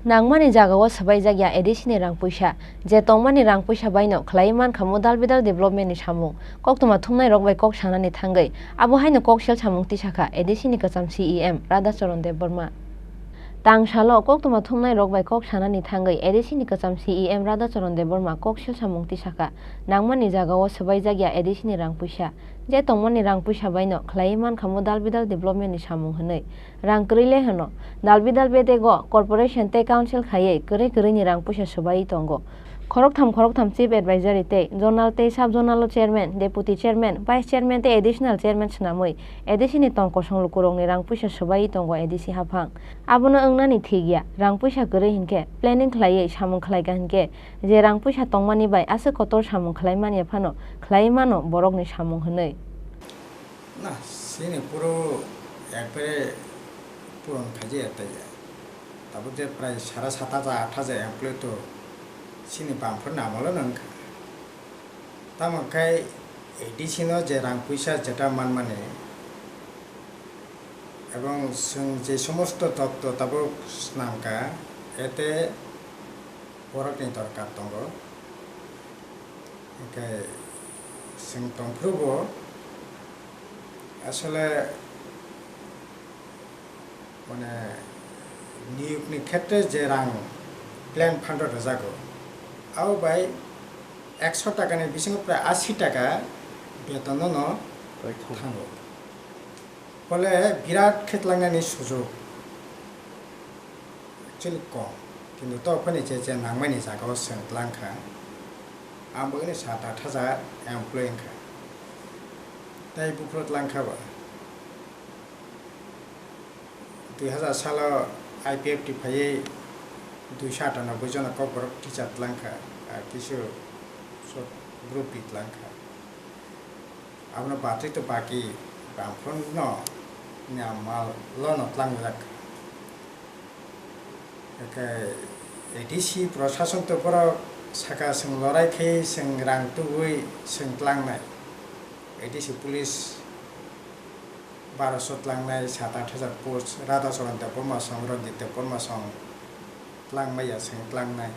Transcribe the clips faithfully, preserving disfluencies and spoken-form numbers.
Nangmani jagao swbaijak ya A D C ni rang puisa, je tongmani rang puisa baino khlaiwi mankha modal bidal development ni samung. Koktwma thumnai rok bai kok sanani thangwi abo haino koksil samung tisakha A D C ni kwcham C E M Radhacharan Debbarma. Tang salo koktwma thumnai rok bai kok sanani thangwi A D C ni kwcham C E M Radhacharan Debbarma koksil samung tisakha, nangmani jagao swbaijak ya A D C ni rang puisa, je tongmani rang puisa baino khlaiwi mankha modal bidal development ni samung hwnwi. Rang kwrwi le hwno, dalbi dalbi dego corporation tei council khaiwi kwrwi kwrwini rang puisa swbaiwi tongo. Khoroktham khoroktham chief advisory tei zonal tei sub zonal o chairman, deputy chairman, vice chairman tei additional chairman swnamwi A D C ni tong kosong lukurokni rang puisa swbaiwi tongo A D C haphang. Abono wngnani thik ya, rang puisa kwrwi hinkhe planning khlaiwi samung khlaikha hinkhe je rang puisa tongmani bai aswk kotor samung khlai manya phano khlaiwi mano borokni samung hwnwi. Na, chini puro ekbare puron khaijaya taiya. Tabuk je prai sara sat hajar, aat hajar employee to chini bamphor ni amolo no wngkha. Tamo khe A D C no je rang puisa jeta manmani, ebong chwng je somosto totto tabuk snamkha, ete borokni dorkar tongo. Hwnkhe chwng tongphuru bo asole, mane, niyokni khetre je rang plan fund rok rwjago, abo bai ekso takani bisingo prai asi taka beton no Bai thang. thango. Phole birat khe tlangnani sujok actually kom, kintu to phani je je nangmani jagao chwng tlangkha, ang bagwino sat aat hajar employee wngkha, tei buphuru tlangkha ba. Dui hajar salo I P F T phaiwi duiso atanoboi jona kokborok teacher tlangkha, ar kisu short group B tlangkha. Abono batwi to baki bamphor no niyam mal lono tlangjak. Hwnkhe A D C prosason to borok saka chwng lorai khe chwng rang tubui chwng tlangnai. A D C police baroso tlangnai, sat aat hajar post, Radhacharan Debbarma song, Ranjit Debbarma song tlangmaya chwng tlangnai.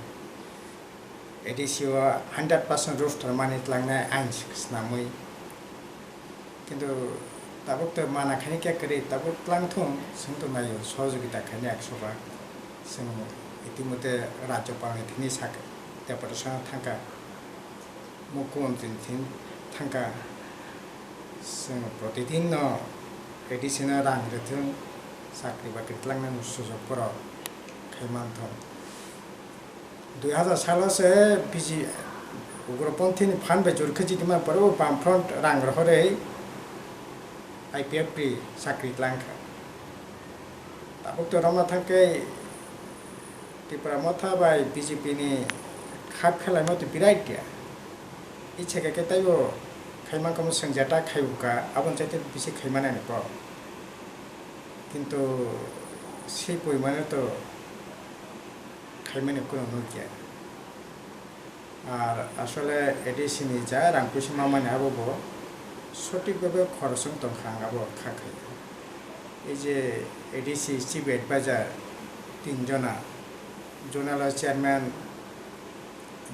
A D C o hundred percent roster mani tlangnai ain swnamwi. Kintu tabuk to mana khaini khe kwrwi, tabuk tlang thung, chwng to naio, sohojogita khaini ekso bak. Chwng itimodhe Rajyapalni thani sak deputation thangkha, Mukhyamantri ni thani thangkha. Chwng protidin no A D C no rang rwthwng, chakri bakri tlangnani sujok borok khai manthung. Dui hajar salo se B J P ugroponthi ni phan bai jor khe jiti man pore o Bamfront rang rohorwi I P F T chakri tlang kha. Tabuk to romna thang khe Tipra Motha bai B J P ni khap khelaima to birai kya. Ichhe khe khe taibo khai man kamo chwng jeta khai u kha, aboni chaite bisi khai mani ani kok. Kintu se poi mano to khaimani kuno nukya. Ar asole A D C ni ja rang puisa mamani abo bo sotik bhabe khorosong tongkha ang abo kha khai. Ei je A D C chief advisor tin jona, zonal chairman,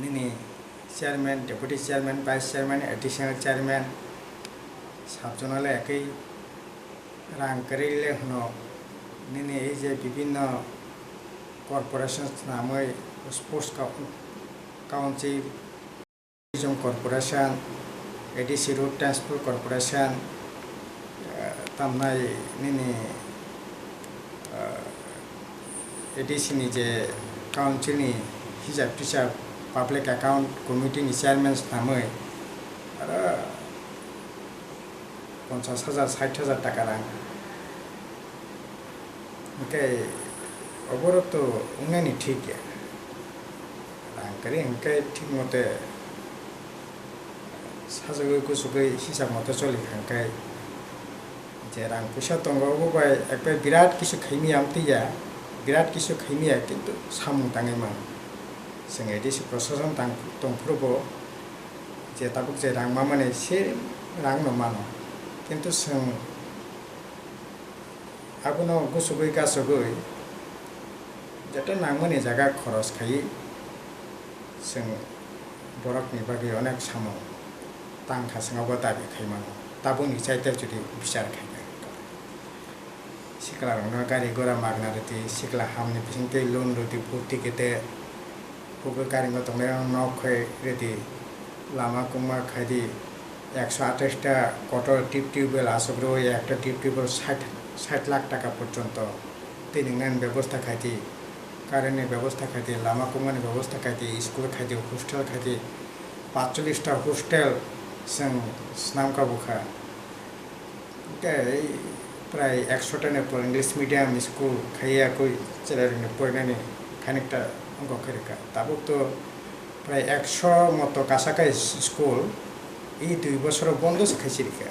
nini chairman, deputy chairman, vice chairman, additional chairman, sub zonal ekoi rang kwrwi le hwno nini ei je bibinno corporation swnamwi sports co-, council, tourism corporation, A D C road transport corporation, eh, tamnai nini, eh, A D C ni je council ni hisab tisab public account committee ni chairman swnamwi aro ponchas hajar, sait hajar taka rang. Hwnkhe oborok to wngnani thik ya. Rang kwrwi hwnkhe thik mote sajagwi gusugwi hisab mote choli kha hwnkhe je rang puisa tongo obo bai ekbai birat kisu khaimya amtwi ya, birat kisu khaimya kintu samung tangwi mano. Chwng A D C prosason tang tongphuru bo je tabuk je rang mamani se rang no mano, kintu chwng abono gusugwi gasugwi Joto nangmani jaga khoros khaiwi chwng borokni bagwi onek samung tangkha, chwng obo dabi khai mano, tabukni chaita jodi bichar khaikha. Siklarokno gari gora magna rwdi, sikla hamni bisingtwi loan rwdi, bhorti khe tei hugwi karingo tongnairok nok khai rwdi, lama kwma khaidi, ekso atais ta kotor deep tubewell aswk rwui, ekta deep tubewell sait, sait lakh taka porjonto twi nwngnani bebosta khaidi, current ni bebosta khaidi, lama kwmani bebosta khaidi, school khaidi, hostel khaidi, patchollish ta hostel chwng swnam kabukha. Tei prai ekso ta ni pore English medium school khaiya koi chwrairokni porinani khanikta wngkha khe rwkha. Tabuk to prai ekso moto kasa khe school, i dui bosoro bondo se khai chirikha.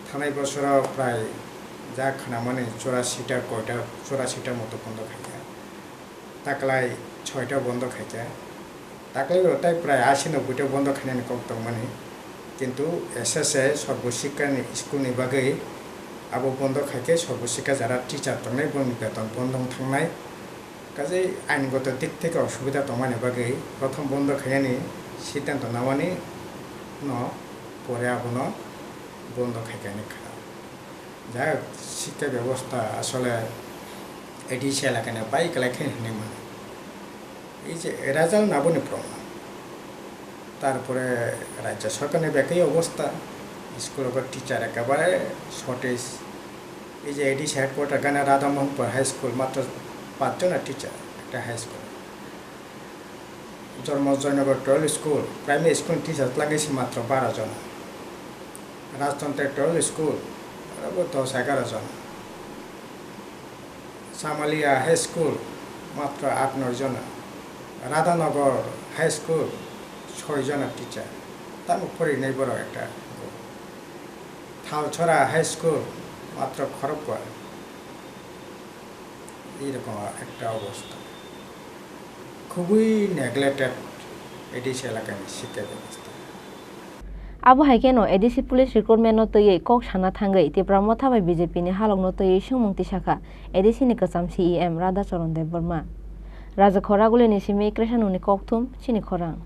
Thanai bosoro prai ja khnamani churashi ta koita, churashi ta moto bondo khaikha. Taklai soita bondo khaikha. Taklai bo tai prai asi noboi ta bondo khainani kok tongmani. Kintu S S A Sarva Shiksha ni school ni bagwi abo bondo khaikhe Sarva Shiksha jara teacher tongnai boni beton bondo wng thangnai. Kaje ain goto dik theke osubida tongmani bagwi prothom bondo khainani siddhanto namani no pore abono bondo khaikha ni kha. Jai hok, shikkha bebosta asole A D C elakani bai kwlai khe hinwi mano. Ei je result naboni problem. Tarpore rajya sorkarni bekhai obosta, school o teacher ekebare shortage. Ei je A D C headquarter gana Radha Mohanpur High School matro pach jona teacher ekta high school. Jormo Joynagar twelve school, primary school ni teacher twlangwi se matro baro jona. Rajtantri twelve school, aro bo dos egaro jona. Samalia High School, matro aat noi jona. Radhanagar High School, soi jona teacher. Tamo porinai borok ekta. Thalchora High School, matro khorokba. Ei rokom ekta obosta. Khubui neglected A D C elakani shikkha bebosta. Abo hai kheno A D C police recruitment no twiwi kok sana thangwi Tipra Motha bai B J P ni halok no twiwi swngmung tisakha A D C ni kwcham C E M Radha Charan Debbarma. Raja Khoraguli ni simi Krishan ni kokthum chini khorang.